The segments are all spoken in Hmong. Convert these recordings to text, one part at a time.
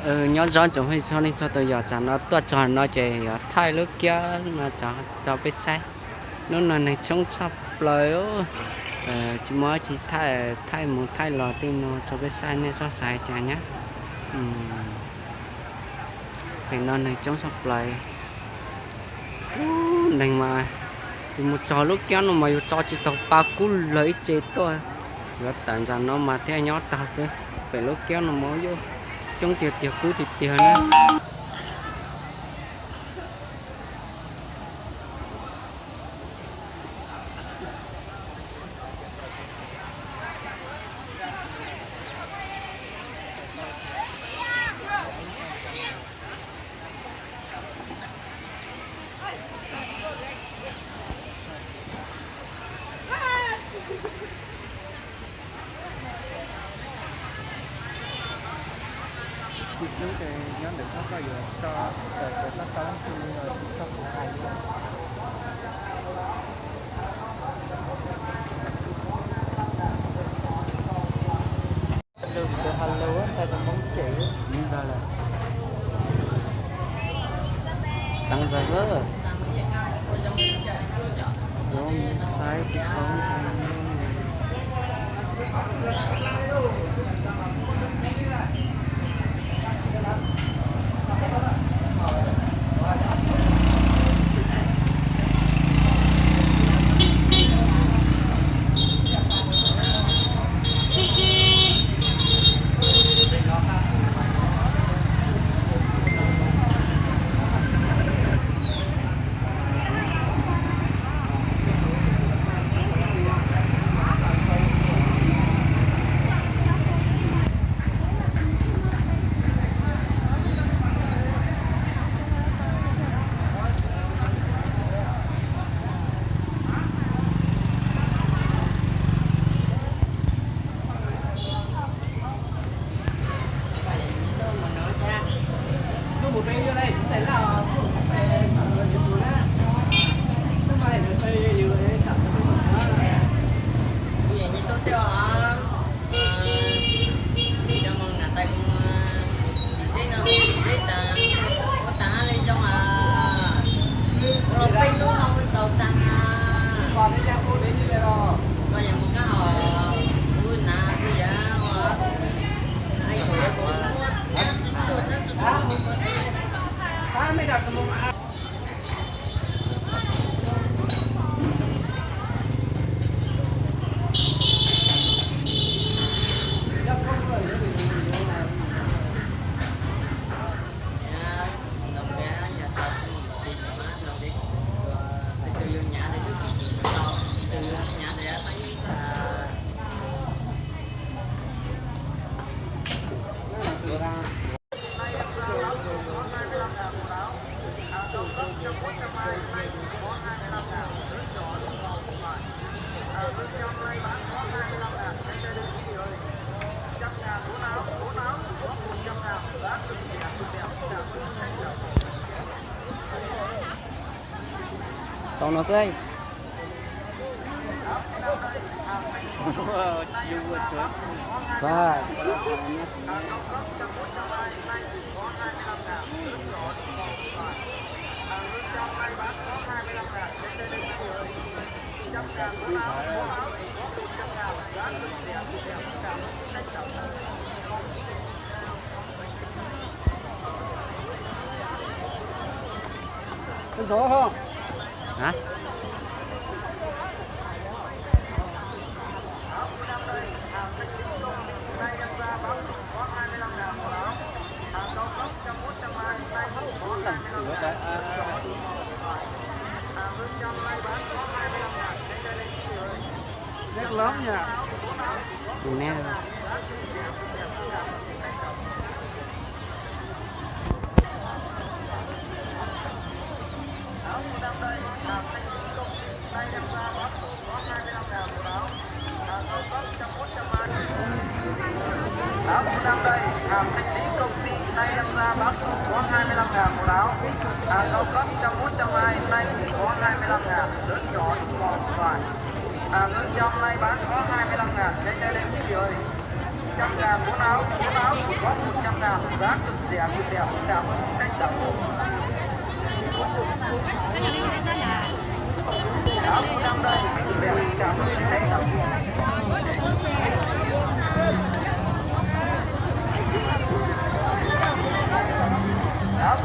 Nyob zoo tsoom phooj ywg txhua leej txhua tus, yog tsam no tuaj txog no ces yuav thaij lub kiab no tso peb saib. Hnub no neeg coob tshaj plaws, tsis muaj dab tsi thaij, thaij mus thaij los tej no tso peb saib, nej txhob xav cas nyab. Pem no neeg coob tshaj plaws. Neeg mas yus mus txog lub kiab no mas yus tso tsis tau pa kub lawg ib ce tuaj. Yuav tawm ntawm no mas thiaj nyob tau xwb. Pem lub kiab no mas yuav coob tiag tiag, kub tiag tiag na. Tsis hlub ces nyob ntawm koj, koj yuav tso raws kawg koj tau, tsis txhob kuv hais li. Lus tus ha lus ntxhais tus Hmoob tsev li ntawd lawm. Teev ntxawg lawm. Kuv saib tsis tau. Tau no xwb. Zov ho. Áo mũ năm đây, hàng Thanh Lý công ty, nay em ra báo sổ có hai mươi lăm ngàn một áo. Hàng cao cấp một trăm bốn mươi, nay chỉ có hai mươi lăm ngàn, lớn nhỏ tùy mong một loại. Hàng nước trong nay bán có hai mươi lăm ngàn, cái chai đen cái gì ơi? Áo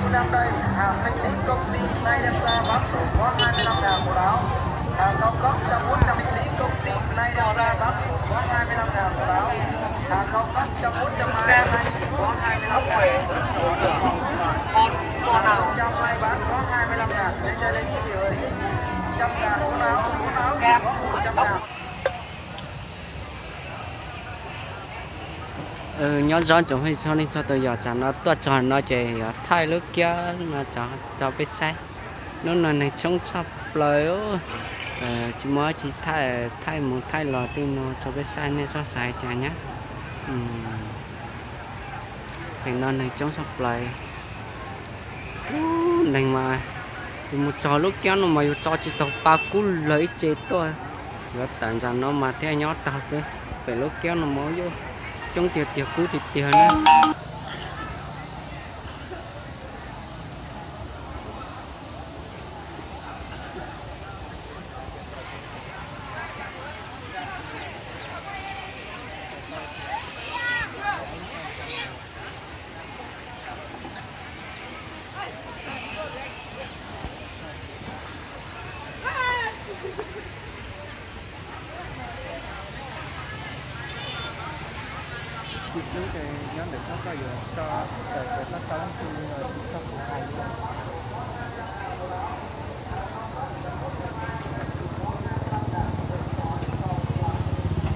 mũ năm đây, hàng Minh Tín công ty Nay Đăng Gia bán sổ có hai mươi lăm ngàn một áo. Hàng cao cấp một trăm bốn mươi Minh Tín công ty Nay Đăng Gia bán sổ có hai mươi lăm ngàn một áo. Hàng cao cấp một trăm bốn mươi Mai Mai có hai mươi lăm ngàn. Hàng một trăm Mai bán có hai mươi lăm ngàn. Lên đây lên cái gì ơi? Một trăm ngàn một áo, một áo chỉ có một trăm ngàn. Nyob zoo tsoom phooj ywg txhua leej txhua tus, yog tsam no tuaj txog no ces yuav thaij lub kiab no tso peb saib. Hnub no neeg coob tshaj plaws, tsis muaj dab tsi thaij, thaij mus thaij los tej no tso peb saib, nej txhob xav cas nyab. Pem no neeg coob tshaj plaws. Neeg mas yus mus txog lub kiab no mas yus tso tsis tau pa kub lawg ib ce tuaj. Yuav tawm ntawm no mas thiaj nyob tau xwb. Pem lub kiab no mas yuav coob tiag tiag kub tiag tiag na. Tsis hlub ces nyob ntawm koj, koj yuav tso tawm tawm toj tau leej twg los tsis txhob kuv hais li.